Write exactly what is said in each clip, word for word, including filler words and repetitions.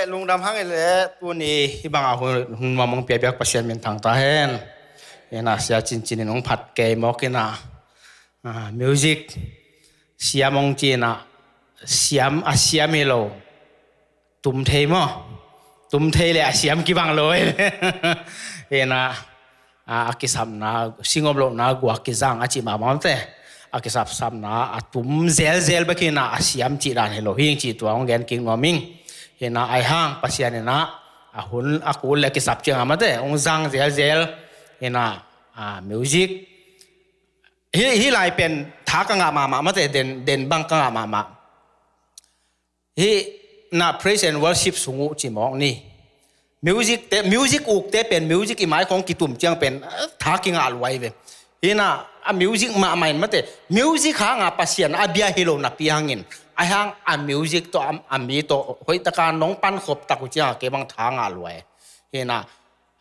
Lungdam hang i le tuni hih bangah hun, hun mamang piabiak Pasian min thang ta hen. Ina sia cincin in hong phat kei mawk ina, ah, music siam hong ci ina, siam a siam hi lo. Tum thei maw? Tum thei le a siam kibang lo. Ina, a, a kisapna, singom lohna guak kizang a cih mahmah te. A kisapsapna a tum zelzel bek ina a siam cih dan hi lo hing cih tua hong gen kik nuam ing. Ina ai hang Pasian ina a hun a kul le kisap ciang a mate hong zang zelzel ina, a, music. Hi, hi lai pen tha ka ngah mahmah mate, den, den bang ka ngah mahmah. Hih na praise and worship sung uh ci mawk ni. Music te, music uk te pen music i mai khong kitum ciang pen, eh, tha kingah luai ve. Hina a music mahmah in mate, music hanga Pasian a bia hi lo napi hangin, a hang a music tawh a, a mi tawh hoihtaka nong pankhop tak uh cianga kei bang tha ngah luai. Hina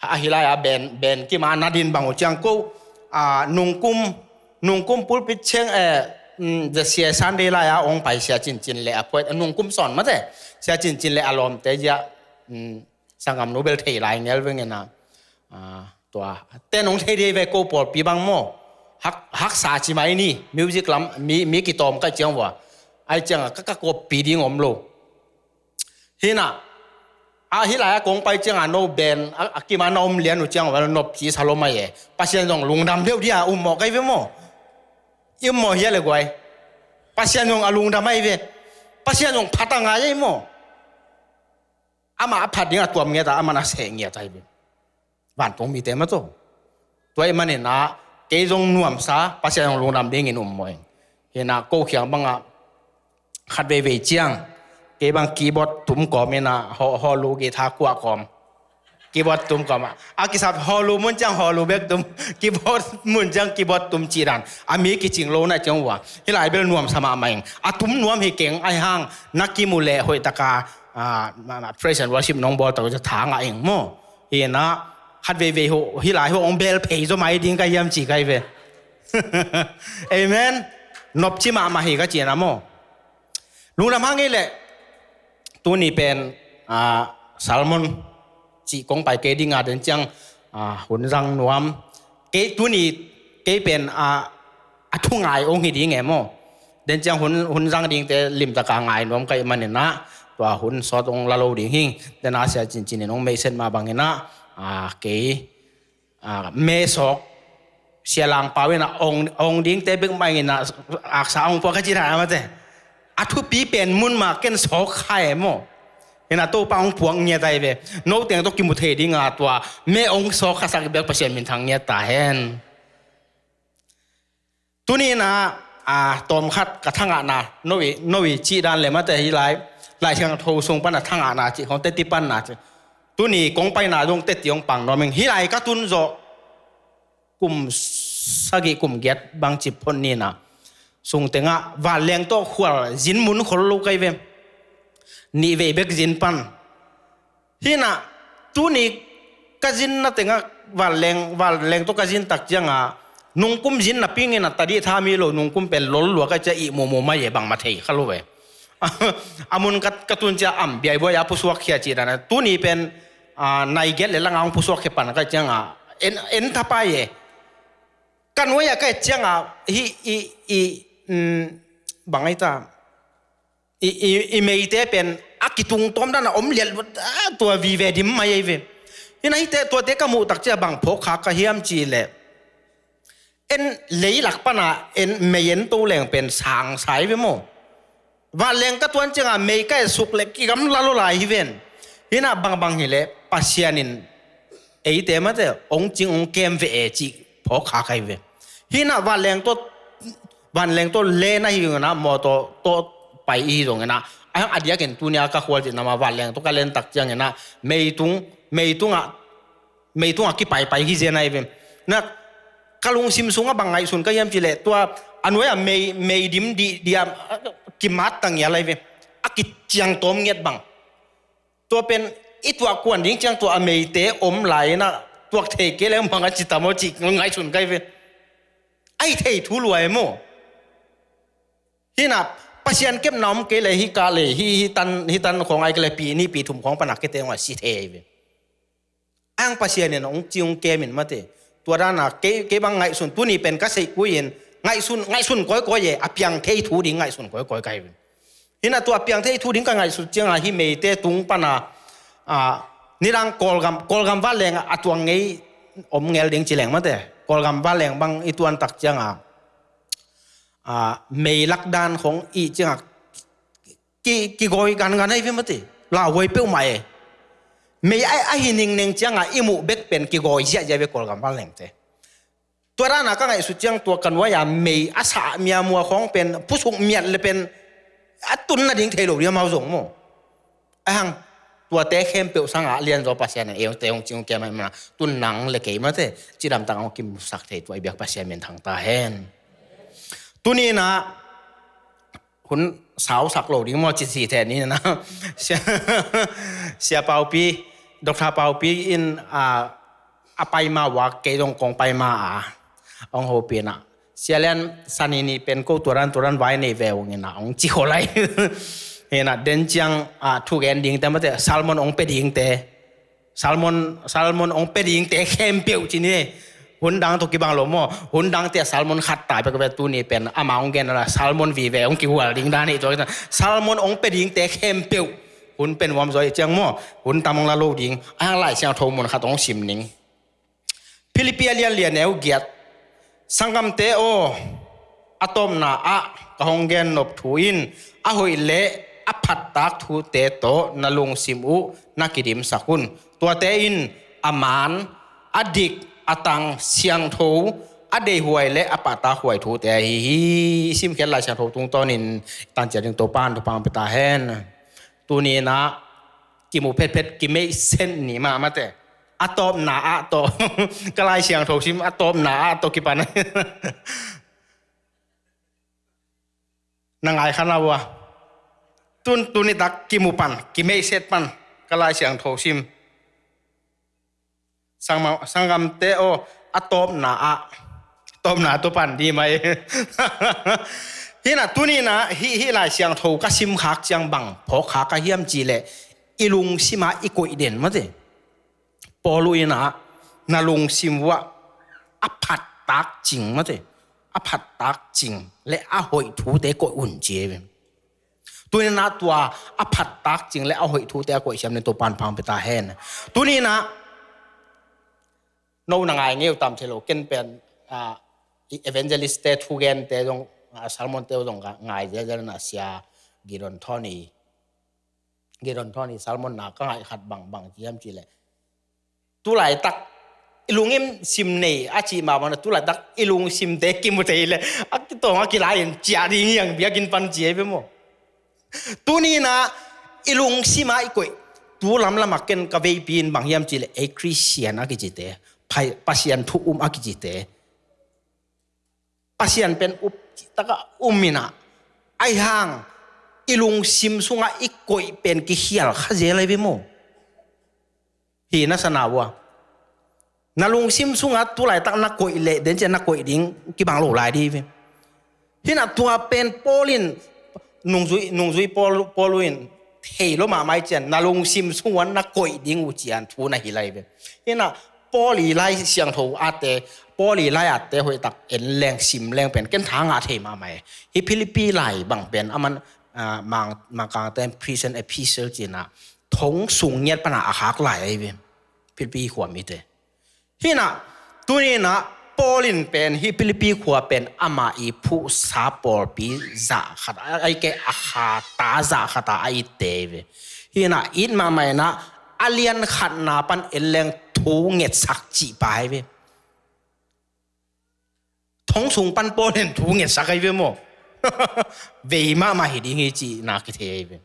a hi lai a ben, ben kima na din bang uh ciang ko, a, nungkum, nungkum pulpit ciang, eh, mm, the sia Sunday lai a ong pai sia cincin le a phuai, nungkum sawn mate, sia cincin le a lawmte zia, mm, sangam nu bel thei lai ngel vengena, a, tua ten ong thei dei ve ko pawlpi bang maw. Hak, haksa ci mai ni, music lam mi, mi kitawm kai ciang vua. Ai cianga ka, ka kawppi ding om lo. Hina a hi lai a kong pai cianga no ben a, a kima na om lian uh ciang val nop ci sa lo mai e. Pasian zong lungdam deuh dia um mawh kai ve maw? I um mawh hia le guai? Pasian zong a lungdam ai ve. Pasian zong phat a ngai ai maw? Ama a phat ding a tuam ngiat a, ama na seh ngiat ai ve. Vantung mite mah tawh. Tua i manin ah kei zong nuamsa, Pasian zong lungdam dingin um mawh ing. Hina ko khiang bangah khat veivei ciang kei bang keyboard tum kawm ina, ho, ho lu guitar kuah kawm. Keyboard tum kawm ah a kisap ho lu mun ciang ho lu bek tum, keyboard mun ciang keyboard tum cih dan a mi kicing lo na ciang ua. Hi lai bel nuamsa mahmah ing. A tum nuam hi keng ai hang na kimu le hoihtaka, ah, na, na praise and worship nong bawl tak uh ciang tha ngah ing maw? Hina khat veivei ho, hi lai ho ong bel phei zaw mai ding ka hiam ci kai ve. Amen. Nopci mahmah hi ka ci na maw? Lungdam hang i le tuni pen, ah, sermon cih kong pai kei dinga den ciang, ah, hun zang nuam. Kei tuni kei pen, ah, a thungai ong hi ding e maw? Den ciang hun, hun zang dingte limtaka ngai nuam kai maninah tua hun sawt ong la lo ding hing. Dena sia cincinin ong meisen mah banginah, ah, kei, ah, mesawk sia langpau inah ong, ong dingte bek mah inah aksa ong pua ka cina amate. A thupi pen mun mah ken sawk khai e maw? Inah Topa ong puak ngiat ai ve. No teng tawh kimu thei dinga tua me ong sawk khasak bek Pasian min thang ngiat ta hen. Tuni inah, ah, tawmkhat ka thangahna, no i, no i cih dan le mate hi lai, Lai Siangtho sung pana thangahna cih khong teti panna cih. Tuni kong paina dong teti ong pang nuam ing. Hi lai ka tun zawh kum sagih kum giat bang cip phot nina. Sung tengah vanleng tawh khual zin mun khol lo kai ve. Nih vei bek zin pan. Hinah, tuni ka zinna tengah vanleng, vanleng tawh ka zin tak cianga, nungkum zin napi ngena tadih tha mi lo nungkum pen lol lua ka cia ih mumu mai e bangma thei kha lo ve. A mun ka, ka tun cia am biaibuai a pusuak khia cih dana. Tuni pen, ah, nai giat le langa hong pusuak khia pan ka cianga, en, en thapai e. Ka nuai a ka et cianga, hi, i, i, mm, bang ai ta. I, i, i meite pen a kitung tawm dana om liat luat, ah, tua vive dim mai ei ve. Hina hite tuate ka muh tak cia bang phawk kha ka hiam ci le. En leilak pana en mei en to leng pen sang sai ve maw? Vanleng ka tuan cianga mei ka et suk le kigam lalo lai hi ven. Hina bangbang hi le Pasian in eite mate ong cing ong kem ve e cih phawk kha kai ve. Hina vanleng tawh, vanleng tawh lena hi ngena mawtaw tawh pai i hi zong ngena. A hang a diakin tunia ka khual cih nama vanleng tawh ka len tak ciang ngena. Meitung, meitungah, meitungah kipaipai hi zen ahi ve. Na ka lungsim sungah bang ngaihsun ka hiam cih leh tua a nuai a mei, mei dim dih, diam kimat ta ngial ahi ve. A kiciang tawm ngiat bang. Tua pen i tuak kuan ding ciang tua a meite om lai inah tuak thei kei leng bang a ci tam aw cih ngaihsun kai ve. Ai thei thu luai maw? Hinah Pasian kepna om kei le, hih kah le, hih, hih tan, hih tan khawng ai kei le, pi nih pi thum khawng pana kei teng a si thei ve. Ang Pasian in hong ci hong kem in mate. Tua dana kei, kei bang ngaihsun, tuni pen ka seih kui in ngaihsun, ngaihsun kawikawi e, a piang thei thu ding ngaihsun kawikawi ka hi ve. Hina tua piang thei thu ding ka ngaihsut cianga hih meite tung pana, a, nidang Kawlgam, Kawlgam vanleng a tuang ngei om ngel ding ci leng mate. Kawlgam vanleng bang i tuan tak cianga, a, mei lakdan khong i cianga ki, kigawi gangan ai ve mate. Lauhuai peuhmah e. Mei ai, a hi ningneng cianga i muh bek pen kigawi ziahziah ve Kawlgam vanlengte. Tua dana ka ngaihsut ciang tua ka nuai-a mei a sah miamua khawng pen phusuk miat le pen a tun nading thei lo ding amau zong maw. Ahang tuate khempeuh sangah lianzaw Pasian in eute hong cing hong kiam ahih mana tun nang le kei mate cidamtak hong kimusak thei tua i biak Pasian min thang ta hen. Tuninah hun sausak lo ding maw ci si thei ni na. Sia, Sia Paupi, Doctor Paupi in, a, a paima uak kei zong kong paima a hong hopina. Sia lian sanini pen ko tuaran tuaran vai nei ve ung ina hong ci kholai. Hina den ciang, a, thugen dingte mate salmon hong pe dingte. Salmon, salmon hong pe dingte khempeuh ci ni. Hun dang tawh kibang lo maw. Hun dangte a salmon khat tai pek ve tuni pen ama hong gen ala salmon vive hong kihual ding dan hi tua. Salmon hong pe dingte khempeuh hun pen huam zaw hi ciang maw. Hun tam hong la lo ding. A hang Lai Siangtho mun khat hong sim ning. Philippi a lian lian neu giat. Sanggamte aw, a tawpna ah ka hong gennop thu in a hoih le a phattak thute tawh na lungsim uh na kidimsak un. Tuate in a maan, a dik, a tang, siangtho, a deihuai le a pahtakhuai thute ahi hi. I simkhiat Lai Siangtho tungtawnin tancia ding Topan thupha hong pia ta hen. Tuninah kimu phetphet kimeihset ni mah mate. A tawpna ah tawh ka Lai Siangtho sim a tawpna ah tawh kipan. Na ngai khan a ua. Tun tunitak kimu pan kimeihset pan ka Lai Siangtho sim. Sanggamte aw, a tawpna ah tawpna tu pan di mai. Hina tunina hih, hih Lai Siangtho ka simkhak ciang bang phawkkhak ka hiam cihleh i lungsima i koih den mate. Paul uh inah na lungsim uah a phattak cing mate, a phattak cing le a hoih thute koih un ci e. Tuninah tua a phattak cing le a hoih thute a koih siam nin Topan phang pia ta hen. Tuninah no na ngai ngeu tam thei lo ken pen, a, evangelist te thugente zong, a, salmon te zong ngai zelzel na sia Gideon Thawni. Gideon Thawni salmon na ka ngaih khat bangbang ciam cileh. Tulaitak i lungsim nei a cih mahmah na tulaitak i lungsimte kimu thei le a kitawng a kilai in ciah ding hiang biakinn pan ci ei ve maw? Tuninah i lungsima i koih tu lamlamah ken ka veipi in bang hiam cihleh ei Khristian a kicite, Pasian thu um a kicite. Pasian pen up taka um inah aihang i lungsim sungah i koih pen kikhial kha zel ai ve maw? Hi na sana ua. Na lungsim sungah tulaitak na koih leh den cian na koih ding kibang lo lai di ve. Hinah tua pen Paul in nungzui, nungzui Paul, Paul in thei lo mahmah i cian na lungsim sungah na koih ding uh cian thu na hi lai ve. Hinah Paul i Lai Siangtho ate, Paul i Lai ate hoihtak en leng sim leng pen ken tha ngah thei mahmah e. Hi Philippi lai bang pen aman, a, mang, mangkangte prison epistle cinah thong sung ngiat pana a khak lai ai ve. Philippi khuam ite. Hinah tuninah Paul in pen hi Philippi khua pen ama i phuhsa pawlpi zah khat ai ke a kha ta zah khat a a itte ve. Hinah it mahmah inah a lian khatna pan en leng thu ngetsak cih pa ai ve. Thong sung pan Paul in thu ngetsak ai ve maw? Vei mahmah hi ding hi cihna kithei ai ve.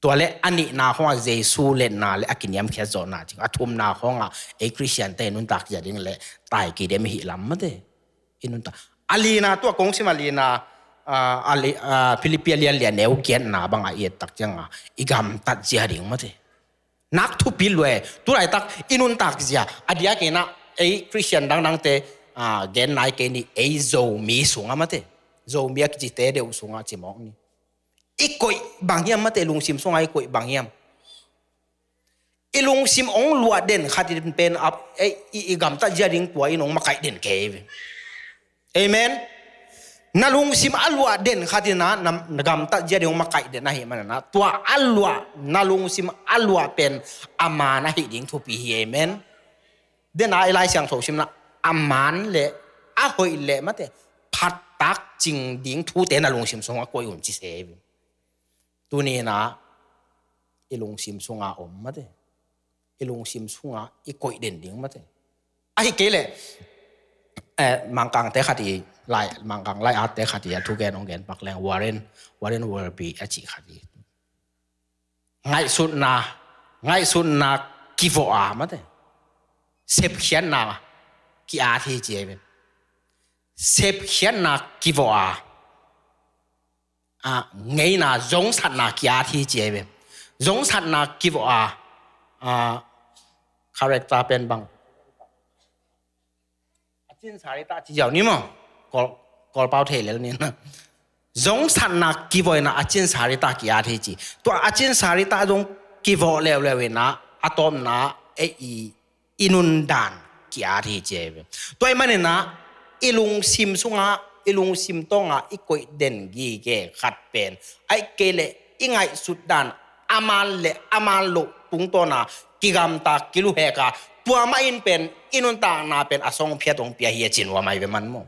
Tua le a nihna khawngah Jesu letna le a kiniamkhiat zawhna cing a thumna khawngah ei Khristiante i nuntak zia ding le tai kidem i hih lam mate. I nuntak a lina tua kong sim a lina, a, a li, a, Philippi a lian lian neu giatna bangah i ettak cianga i gamtat zia ding mate. Nak thupi lue tulaitak i nuntak zia a diakinah ei Khristian dangdangte, a, gen nai kei ni ei Zomi sungah mate. Zomi a kicite deuh sungah ci mawk ni. I koih bang hiam mate, lungsim sungah i koih bang hiam? I lungsim hong luah den khat in pen a, e, i, i gamtat zia ding tua in hong makaih den kei ve. Amen. Na lungsim a luah den khat in a, na, na gamtat zia ding hong makaih den ahih manin a, tua a luah, na lungsim a luah pen a man ahih ding thupi hi. Amen. Dena i Lai Siangtho simna a man le a hoih le mate phattak cing ding thute na lungsim sungah koih un ci se hi. Tuni-in a i lungsim sunga om mate, i lungsim sunga i koih den ding mate. Ahi kei leh, eh, Mangkangte khat i lai, Mangkang lai-atte khat i a thugen hong gen pak leng Warren, Warren Wiersbe a cih khat i. Ngaihsutna, ngaihsutna kivawh a mate, sepkhiatna ki-at hi ci ei ve. Sepkhiatna kivawh a, a, ngeina zongsatna ki-at hi ci ei ve. Zongsatna kivawh a, a, character pen bang. A cin sarita ci ziau ni maw. Kawl, Kawlpau thei lel ni na. Zongsatna kivawhna a cin sarita ki-at hi ci. Tua a cin sarita zong kivawh leuleu in a, a tawpna e i i nundan ki-at hi ci ei ve. Tua ahih manin a, i lungsim sunga, i lungsim tawnga i koih den gige khat pen, ahih kei leh i ngaihsut dan a man le a man loh tungtawna kigamta kiluhek a, tua mah in pen i nuntakna pen a song phiat hong pia hi a ci nuam ahi ve man maw.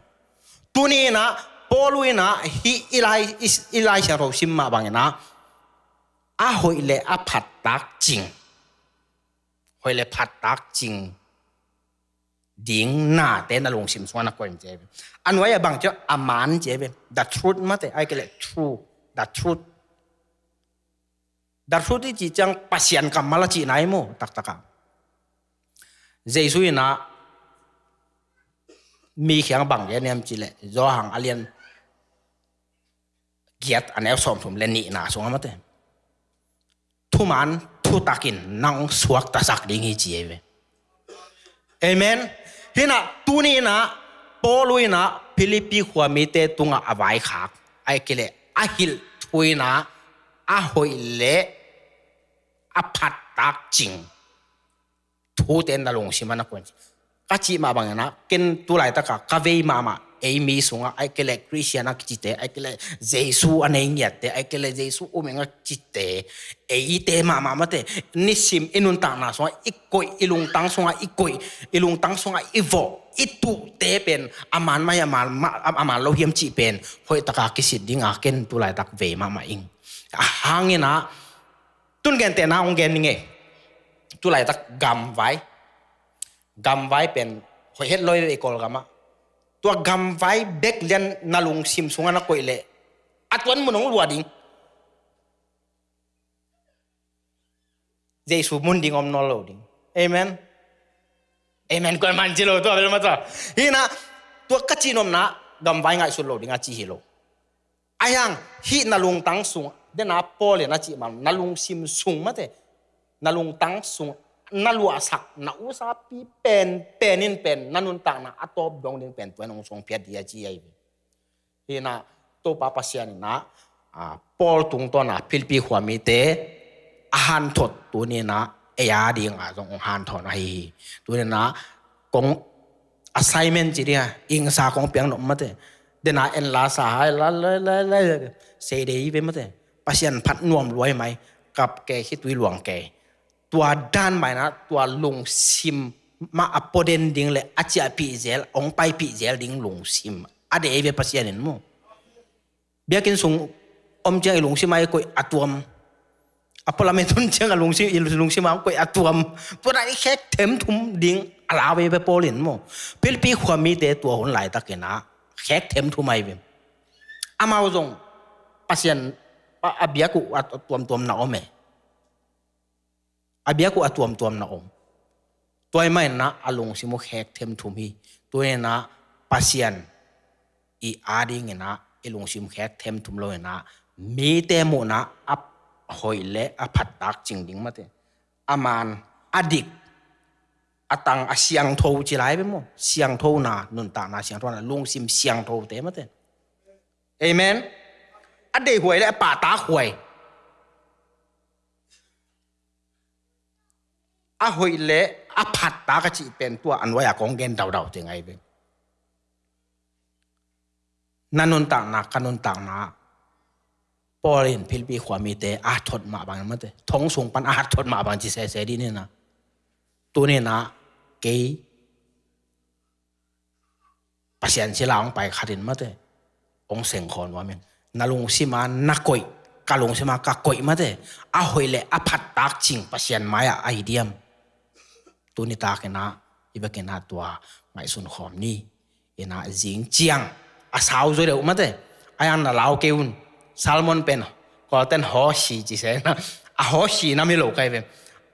Tuni-in a, Paul in a, hih i Lai, i, i Lai Siangtho sim mah bangin a, a hoih le a phattak cing, hoih le phattak cing ding nate na lungsim sungah na koih ci ei ve. A nuai a bang ci a man ci ei ve. The truth mate, ahih kei leh true, the truth. The truth i cih ciang Pasian kammal a cihna hi maw, taktak a. Jesu in a mi kiang bang gen hiam cih leh, Johan a lian giat a neu sawmthum le nihna sungah mate, thuman thutakin nang suaktasak ding hi ci ei ve. Amen. Hi in a, tuni-in a, Paul in a Philippi khua mite tungah a vaikhak, ahih kei leh a hilh thu in a, a hoih le a phattak cing thute na lungsim ah na koih ci. Ka cih mah bangin a, ken tu laitak a ka vei mahmah ei mi sungah, ahih kei leh Christian a kicite, ahih kei leh Jesu a nei ngiatte, ahih kei leh Jesu um ing a kicite, eite mahmah mate, nisim i nuntakna sungah i koih, i lungtang sungah i koih, i lungtang sungah i vawh, i tuhte pen a man mah hiam, a man mah, a man lo hiam cih pen hoihtak a kisit ding a, ken tu laitak vei mahmah ing. A hang in a, tun gentehna hong gen ning ei. Tu laitak gamvai, gamvai pen hoih het lo ei ve, i Kawlgam ah. Tua gamvai bek lian na lungsim sungah na koih leh, a tuan mun hong luah ding. Jesu mun ding om nawn lo ding. Amen. Amen. Kuaman ci lo tua bel mah tua. Hi in a, tua ka cih nopna, gamvai ngaihsut lo ding a cih hi lo. Ahih hang, hih na lungtang sung, dena Paul in a cih mah, na lungsim sung mate, na lungtang sung, na luahsak, na usapi pen, pen in pen, na nuntakna a tawp dong ding pen, tua in hong suang phiat hi a ci ahi ve. Hi in a, Topa Pasian in a, a, Paul tungtawn a, Philippi khua mite, a hanthot tuni in a, ei a ding a zong hong hanthot ahi hi. Tuni in a, kong assignment ci ding a, ingsa kong piak nop mate. Dena en la sa hai la, la, la, la, sei dei ve mate. Pasian phat nuam luai mai, kap kei, khitui luang kei. Tua dan mai na, tua lungsim mah a pua den ding le, a ciahpih zel, hong paipih zel ding lungsim. A dei ve Pasian in mu. Biakinn sung om ciang i lungsim ah i koih a tuam. A pawlkhat tun ciang a lungsim, i lungsim ah koih a tuam. Tua dan i khek themthum ding a lau ve Paul in maw. Philippi khua mite tua hun laitakin a khek themthum ahi ve. Amau zong Pasian a, a biak uh a tuamtuam na om e. A biak uh a tuamtuam na om. Tua ahih manin a lungsim uh khek themthum hi. Tua ahih manin a Pasian i adingin a i lungsim khek themthum lo in a mite muhna a hoih le a phattak cing ding mate. A man, a dik, a tang, a siangtho ci lai ve maw. Siangthona, nuntakna siangthona, lungsim siangthote mate. Amen. A deihhuai le a pahtakhuai, a hoih le a phattak a cih pen tua a nuai-a kong gen daudau te ngai ve. Na nuntakna, ka nuntakna, Paul in Philippi khuamite a thot mah bang mate, thong sung pan a thot mah bang ci sese dih ni na. Tuni na kei Pasian sila hong pai khatin mate, hong seng khawm nuam ing. Na lungsim a na koih, ka lungsim a ka koih mate, a hoih le a phattak cing Pasian mai-ah a hi diam? Tuni takin ah i bekin ah tua ngaihsun khawm ni. Inah zing ciang a sau zaw deuh mate, a yang na lau kei un. Salmon pen Kawlten hawsi ci se na, a hawsi na mi lo kai ve.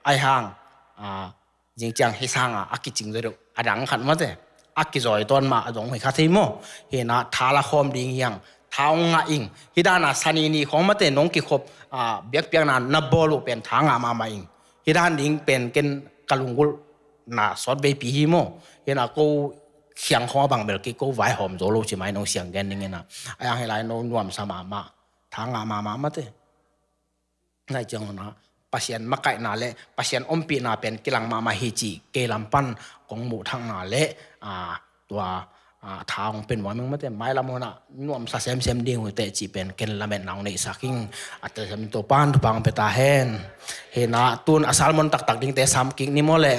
Ai hang, a, zing ciang hi sanga a kicing zaw deuh a dang khat mate, a kizawi tawn mah a zong hi kha thei maw? Hinah tha la khawm ding hiang, tha hong ngah ing. Hi dana sani ni khawng mate nong kikhop, a, biakpiakna na bawl uh pen tha ngah mahmah ing. Hi dan ding pen ken ka lunggulhna sawt veipi hi maw? Hinah ko khiang khawng a bang bel kei ko vaihawm zo lo ci mai nong siang gen ding inah. A yang hi lai no nuamsa mahmah, tha ngah mahmah mate. Nai ciang hona Pasian makaihna le Pasian ompihna pen kilang mahmah hi cih kei lam pan kong muh thakna le, a, tua, a, tha hong pen nuam ing mate, mailam hona nuamsa semsem ding uh teh cih pen ken lametna hong neihsak ing. A telsiam Topan thupha hong pia ta hen. Hinah tun a salmon taktak dingte sam kik ni maw le.